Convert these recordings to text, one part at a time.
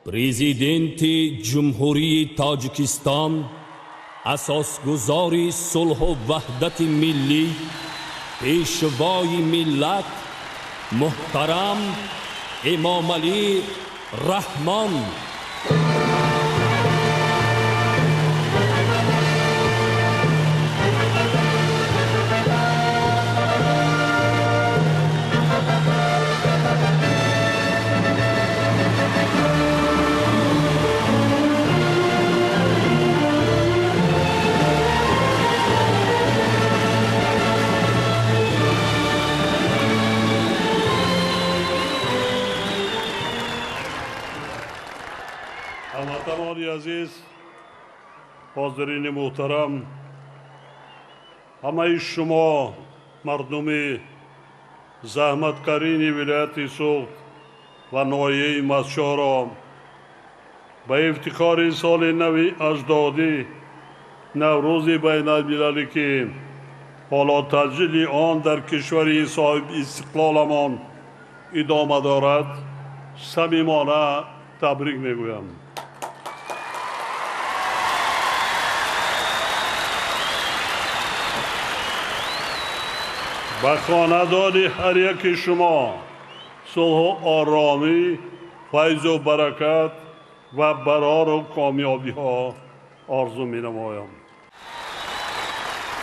Президенти Ҷумҳурии Тоҷикистон, асосгузори сулҳу ваҳдати миллӣ, Пешвои миллат муҳтарам Эмомалӣ Раҳмон. Ҳамватанони азиз, ҳозирини муҳтарам, ҳамаи шумо мардуми заҳматкарини вилояти Суғд ва ноҳияи Мастчоҳро ба ифтихори соли нави аҷдодӣ, Наврӯзи байналмилалӣ, ки ҳоло таҷлили он дар кишвари соҳибистиқлоламон идома дорад, самимона табрик мегӯям. Ба хонадони ҳар яки шумо сулҳу оромӣ, файзу баракат ва барору комёбиҳо орзу менамоям.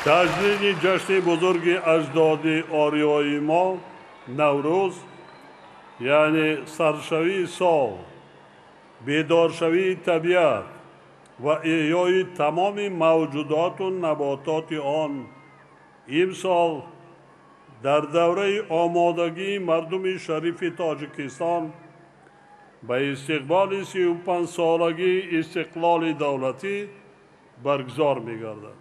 Таҷлили ҷашни бузурги аҷдоди ориёи мо Наврӯз, яъне саршавии сол, бедоршавии табиат ва эҳёи тамоми мавҷудоту набототи он, имсол дар давраи омодагии мардуми шарифи Тоҷикистон ба истиқболи 35-солагии истиқлоли давлатӣ баргузор мегардад.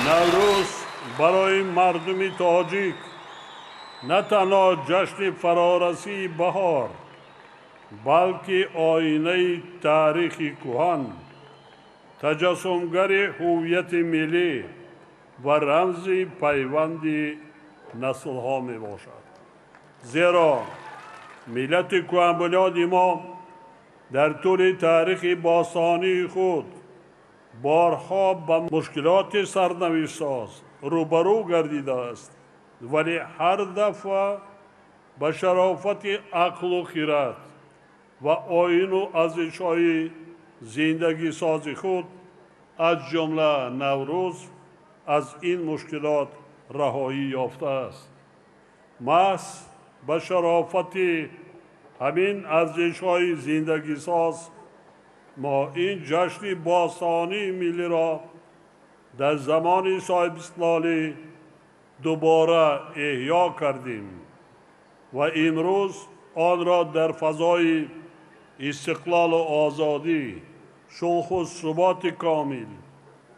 Наврӯз барои мардуми тоҷик на танҳо ҷашни фарорасии баҳор, балки оинаи таърихи кӯҳан, таҷассумгари ҳуввияти миллӣ ва рамзи пайванди наслҳо мебошад. Зеро миллати кӯҳанбунёди мо дар тӯли таърихи бостонии худ борҳо ба мушкилоти сарнавиштсоз рӯбарӯ гардидааст, вале ҳар дафъа ба шарофати ақлу хирад ва оину арзишҳои зиндагисози худ, аз ҷумла Наврӯз, аз ин мушкилот раҳоӣ ёфтааст. Маҳз ба шарофати ҳамин арзишҳои зиндагисоз мо ин ҷашни бостонии миллиро дар замони соҳибистиқлолӣ дубора эҳё кардем ва имрӯз онро дар фазои истиқлолу озодӣ, сулҳу суботи комил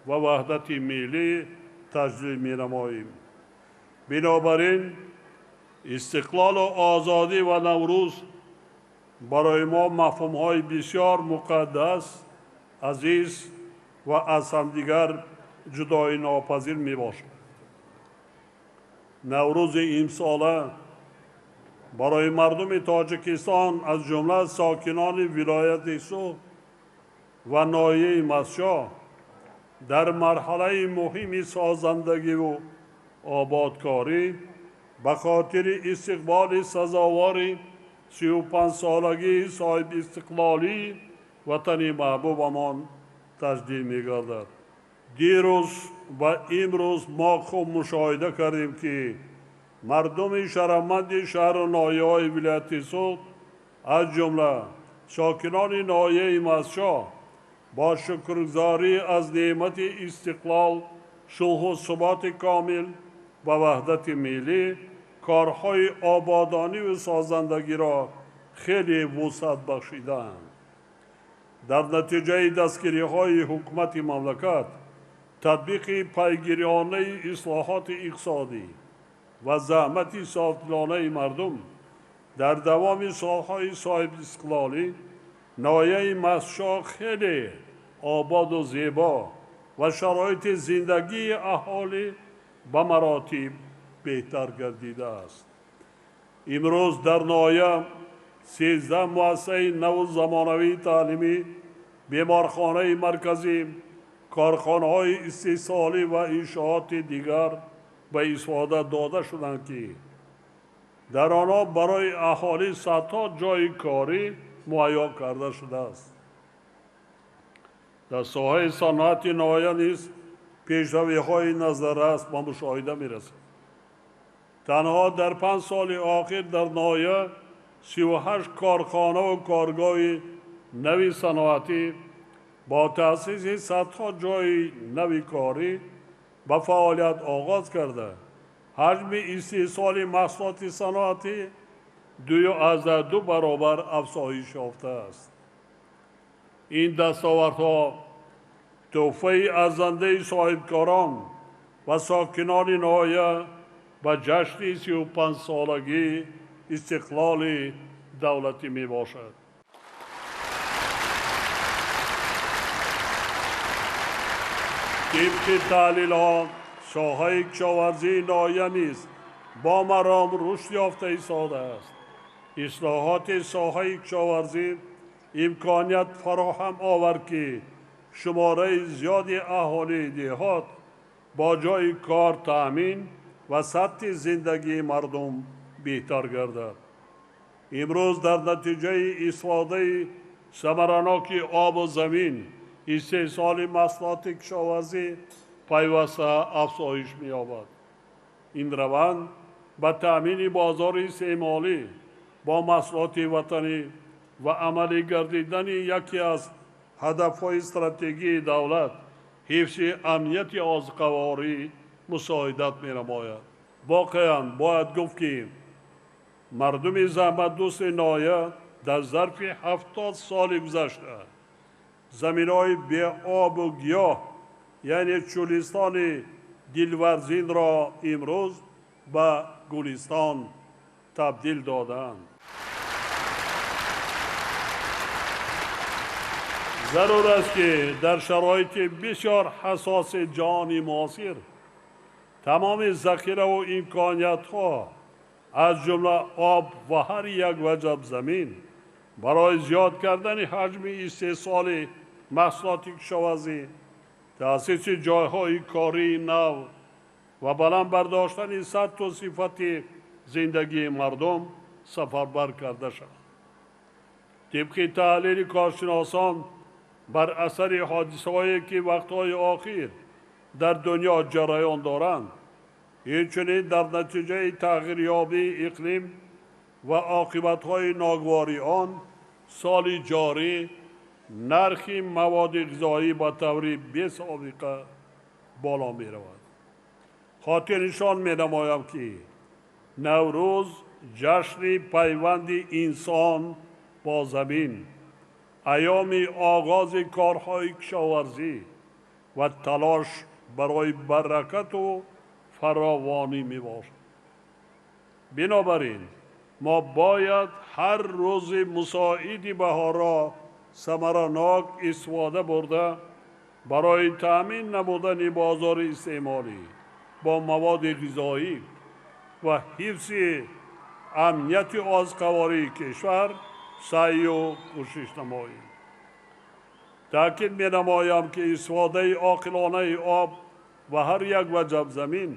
ва ваҳдати миллӣ таҷлил менамоем. Бинобар ин истиқлолу озодӣ ва Наврӯз барои мо мафҳумҳои бисёр муқаддас, азиз ва аз ҳамдигар ҷудоинопазир мебошад. Наврӯзи имсола барои мардуми Тоҷикистон, аз ҷумла сокинони вилояти Суғд ва ноҳияи Мастчоҳ, дар марҳалаи муҳими созандагиву ободкорӣ ба хотири истиқболи сазовори 35-солагии соҳибистиқлолии ватани маҳбубамон таҷдид мегардад. Дирӯз ва имрӯз мо хуб мушоҳида кардем, ки мардуми шарафманди шаҳру ноҳияҳои вилояти Суғд, аз ҷумла сокинони ноҳияи Мастчоҳ, бо шукргузорӣ аз неъмати истиқлол, сулҳу суботи комил ва ваҳдати миллӣ корҳои ободониву созандагиро хеле вусъат бахшидаанд. Дар натиҷаи дастгириҳои ҳукумати мамлакат, татбиқи пайгириёнаи ислоҳоти иқтисодӣ ва заҳмати софдилонаи мардум дар давоми солҳои соҳибистиқлолӣ ноҳияи Мастчоҳ хеле ободу зебо ва шароити зиндагии аҳолӣ ба маротиб беҳтар гардидааст. Имрӯз дар ноҳия 13 муассисаи наву замонавии таълимӣ, беморхонаи марказӣ, корхонаҳои истеҳсолӣ ва иншооти дигар ба истифода дода шуданд, ки дар онҳо барои аҳолӣ садҳо ҷойи корӣ муҳайё карда шудааст. Дар соҳаи саноати ноҳия низ пешравиҳои назаррас ба мушоҳида мерасад. Танҳо дар 5 соли охир дар ноҳия 38 корхонаву коргоҳи нави саноатӣ бо таъсиси садҳо ҷойи нави корӣ ба фаъолият оғоз карда, ҳаҷми истеҳсоли маҳсулоти саноатӣ 2,2 баробар афзоиш ёфтааст. Ин дастовардҳо тӯҳфаи арзандаи соҳибкорон ва сокинони ноҳия ба ҷашни 35-солагии истиқлоли давлатӣ мебошад. Тибқи таҳлилҳо, соҳаи кишоварзии ноҳия низ бо маром рушд ёфта истодааст. Ислоҳоти соҳаи кишоварзӣ имконият фароҳам овард, ки шумораи зиёди аҳолии деҳот бо ҷойи кор таъмин ва сатҳи зиндагии мардум беҳтар гардад. Имрӯз дар натиҷаи истифодаи самараноки обу замин истеҳсоли маҳсулоти кишоварзӣ пайваста афзоиш меёбад. Ин раванд ба таъмини бозори истеъмолӣ бо маҳсулоти ватанӣ ва амалӣ гардидани яке аз ҳадафҳои стратегии давлат, ҳифзи амнияти озуқаворӣ мусоидат менамояд. Воқеан бояд гуфт, ки мардуми заҳматдӯсти ноҳия дар зарфи 70 соли гузашта заминҳои беобу гиёҳ, яъне чӯлистони дилварзинро имрӯз ба гулистон табдил додаанд. Зарур аст, ки дар шароити бисёр ҳассоси ҷаҳони муосир тамоми захираву имкониятҳо, аз ҷумла об ва ҳар як ваҷаб замин, барои зиёд кардани ҳаҷми истеҳсоли маҳсулоти кишоварзӣ, таъсиси ҷойҳои кории нав ва баланд бардоштани сатҳу сифати зиндагии мардум сафарбар карда шавад. Тибқи таҳлили коршиносон, бар асари ҳодисаҳое ки вақтҳои охир дар дунё ҷараён доранд, инчунин дар натиҷаи тағйирёбии иқлим ва оқибатҳои ногувори он, соли ҷорӣ нархи маводи ғизоӣ ба таври бесобиқа боло меравад. Хотирнишон менамоям, ки Наврӯз ҷашни пайванди инсон бо замин, айёми оғози корҳои кишоварзӣ ва талош барои баракату фаровонӣ мебошад. Бинобар ин мо бояд ҳар рӯзи мусоиди баҳорро самаранок истифода бурда, барои таъмин намудани бозори истеъмолӣ бо маводи ғизоӣ ва ҳифзи амнияти озуқавории кишвар саъю кӯшиш намоем. Таъкид менамоям, ки истифодаи оқилонаи об ва ҳар як ваҷаб замин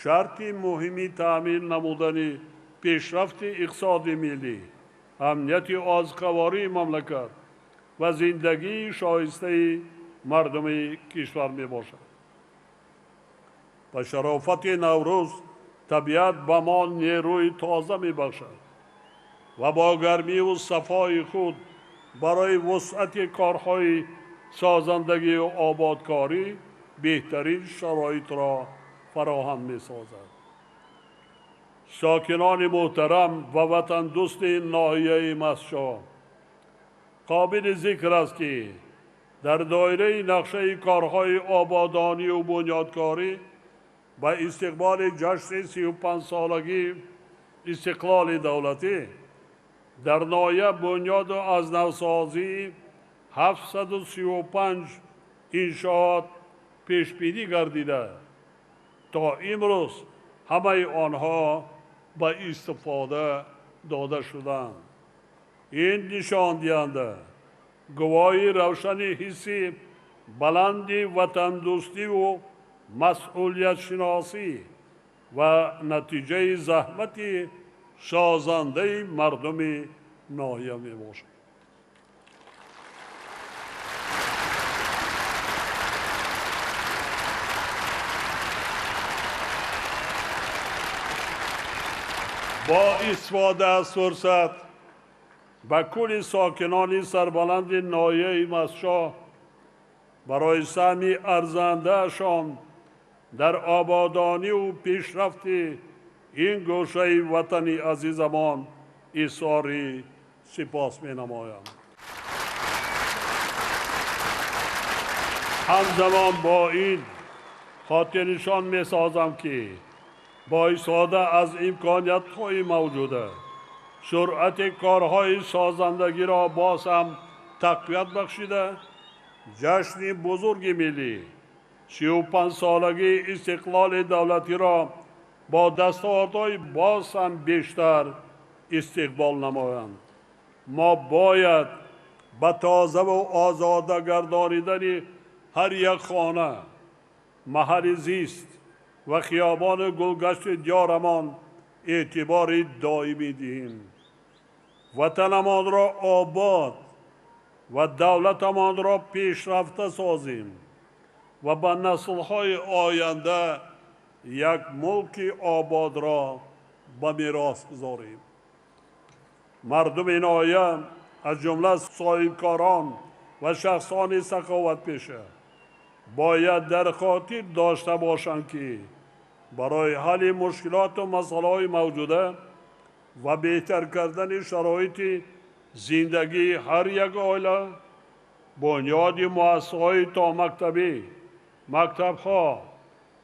шарти муҳими таъмин намудани пешрафти иқтисоди миллӣ, амнияти озуқавории мамлакат ва зиндагии шоистаи мардуми кишвар мебошад. Ба шарофати Наврӯз табиат ба мо нерӯи тоза мебахшад ва бо гармиву сафои худ барои вусъати корҳои созандагию ободкорӣ беҳтарин шароитро фароҳам месозад. Сокинони муҳтарам ва ватандӯсти ноҳияи Мастчоҳ, қобили зикр аст, ки дар доираи нақшаи корҳои ободонию бунёдкорӣ ба истиқболи ҷашни 35-солагии истиқлоли давлатӣ дар ноҳия бунёду аз навсозии 735 иншоот пешбинӣ гардида, то имрӯз ҳамаи онҳо ба истифода дода шуданд. Ин нишондиҳанда гувоҳи равшани ҳисси баланди ватандӯстиву масъулиятшиносӣ ва натиҷаи заҳмати созандаи мардуми ноҳия мебошад. Бо истифода аз фурсат ба кулли сокинони сарбаланди ноҳияи Мастчоҳ барои саҳми арзандаашон дар ободониву пешрафти ин гӯшаи ватани азизамон изҳори сипос менамоям. Ҳамзамон бо ин хотирнишон месозам, ки бо истифода аз имкониятҳои мавҷуда суръати корҳои созандагиро боз ҳам тақвият бахшида, ҷашни бузурги миллӣ 35-солагии истиқлоли давлатиро бо дастовардҳои боз ҳам бештар истиқбол намоянд. Мо бояд ба тозаву озода гардонидани ҳар як хона, маҳалли зист ва хиёбону гулгашти диёрамон эътибори доимӣ диҳем. Ватанамонро обод ва давлатамонро пешрафта созем ва ба наслҳои оянда як мулки ободро ба мерос гузорем. Мардуми ноҳия аз ҷумла соҳибкорон ва шахсони саховатпеша бояд дар хотир дошта бошанд, ки барои ҳалли мушкилоту масъалаҳои мавҷуда ва беҳтар кардани шароити зиндагии ҳар як оила бунёди муассисаҳои томактабӣ, мактабҳо,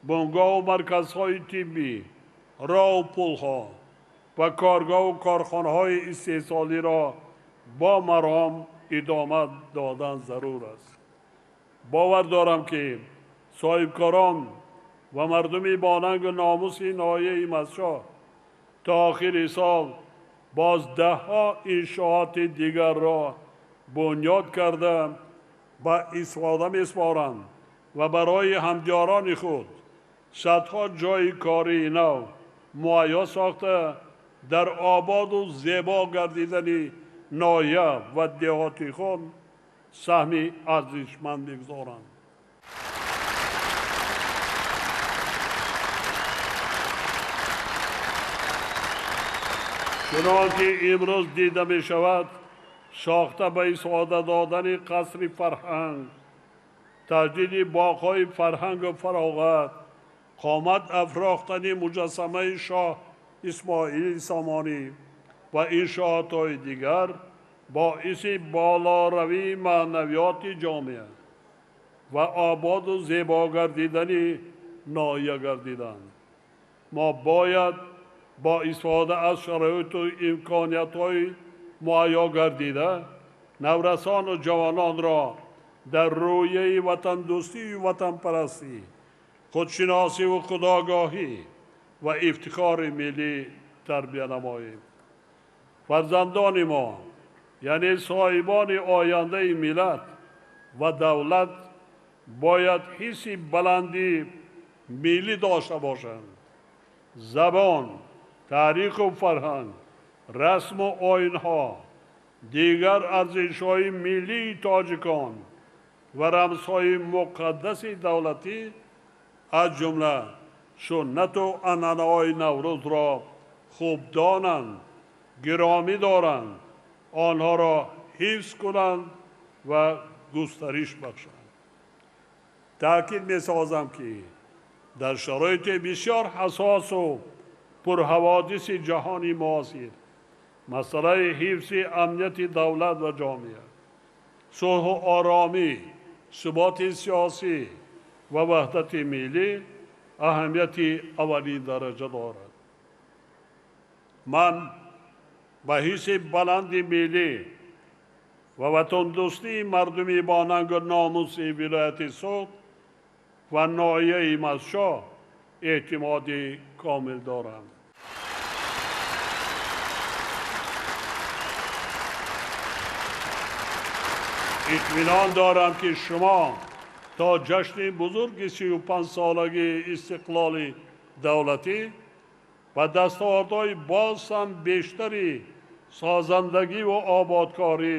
бунгоҳу марказҳои тиббӣ, роҳу пулҳо ва коргоҳу корхонаҳои истеҳсолиро бо маром идома додан зарур аст. Бовар дорам, ки соҳибкорон ва мардуми бонангу номуси ноҳияи Мастчоҳ то охири сол боз даҳҳо иншооти дигарро бунёд карда ба истифода месупоранд ва барои ҳамдиёрони худ садҳо ҷойи кории нав муҳайё сохта дар ободу зебо гардидани ноҳия ва деҳоти худ саҳми арзишманд мегузоранд. Чунон ки имрӯз дида мешавад, сохта ба истифода додани қасри фарҳанг, таҷдиди боғҳои фарҳангу фароғат, қомат афрохтани муҷассамаи шоҳ Исмоили Сомонӣ ва иншоотҳои дигар боиси болоравии маънавиёти ҷомеа ва ободу зебо гардидани ноҳия гардиданд. Мо бояд бо истифода аз шароиту имкониятҳои муҳайё гардида наврасону ҷавононро дар рӯяи ватандӯстию ватанпарастӣ, худшиносиву худогоҳӣ ва ифтихори миллӣ тарбия намоем. Фарзандони мо, яъне соҳибони ояндаи миллат ва давлат, бояд ҳисси баланди миллӣ дошта бошанд. Забон, таъриху фарҳанг, расму оинҳо, дигар арзишҳои миллии тоҷикон ва рамзҳои муқаддаси давлатӣ, аз ҷумла суннату анъанаҳои Наврӯзро хуб донанд, гиромӣ доранд, онҳоро ҳифз кунанд ва густариш бахшанд. Таъкид месозам, ки дар шароити бисёр ҳассосу пурҳаводиси ҷаҳони муосир масъалаи ҳифзи амнияти давлат ва ҷомеа, сулҳу оромӣ, суботи сиёсӣ ва ваҳдати миллӣ аҳамияти аввалин дараҷа дорад. Ман ба ҳисси баланди миллӣ ва ватандӯстии мардуми бонангу номуси вилояти Суғд ва ноҳияи Мастчоҳ эътимоди комил дорам. Итминон дорам, ки шумо то ҷашни бузурги 35-солагии истиқлоли давлатӣ ба дастовардҳои боз ҳам бештари созандагӣ ва ободкорӣ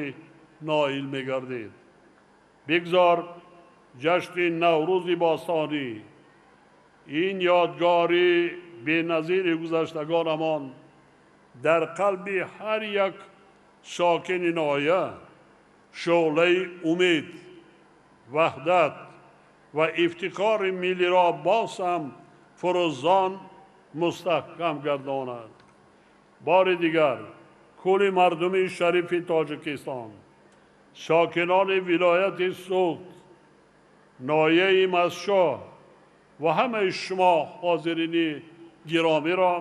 ноил мегардед. Бигзор ҷашни Наврӯзи бостонӣ, ин ёдгори беназири гузаштагонамон, дар қалби ҳар як сокини ноҳия шӯълаи умед, ваҳдат ва ифтихори миллиро боз ҳам фурӯзон мустаҳкам гардонад. Бори дигар кулли мардуми шарифи Тоҷикистон, сокинони вилояти Суғд, ноҳияи Мастчоҳ ва ҳамаи шумо ҳозирини гиромиро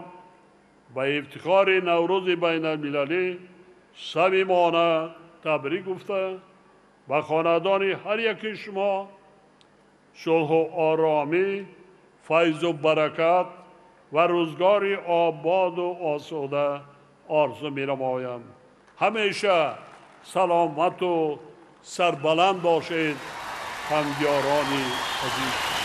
ба ифтихори Наврӯзи байналмилалӣ самимона табрик гуфта, ба хонадони ҳар яки шумо сулҳу оромӣ, файзу баракат ва рӯзгори ободу осуда орзу менамоям. Ҳамеша саломату сарбаланд бошед, ҳамдиёрони азиз.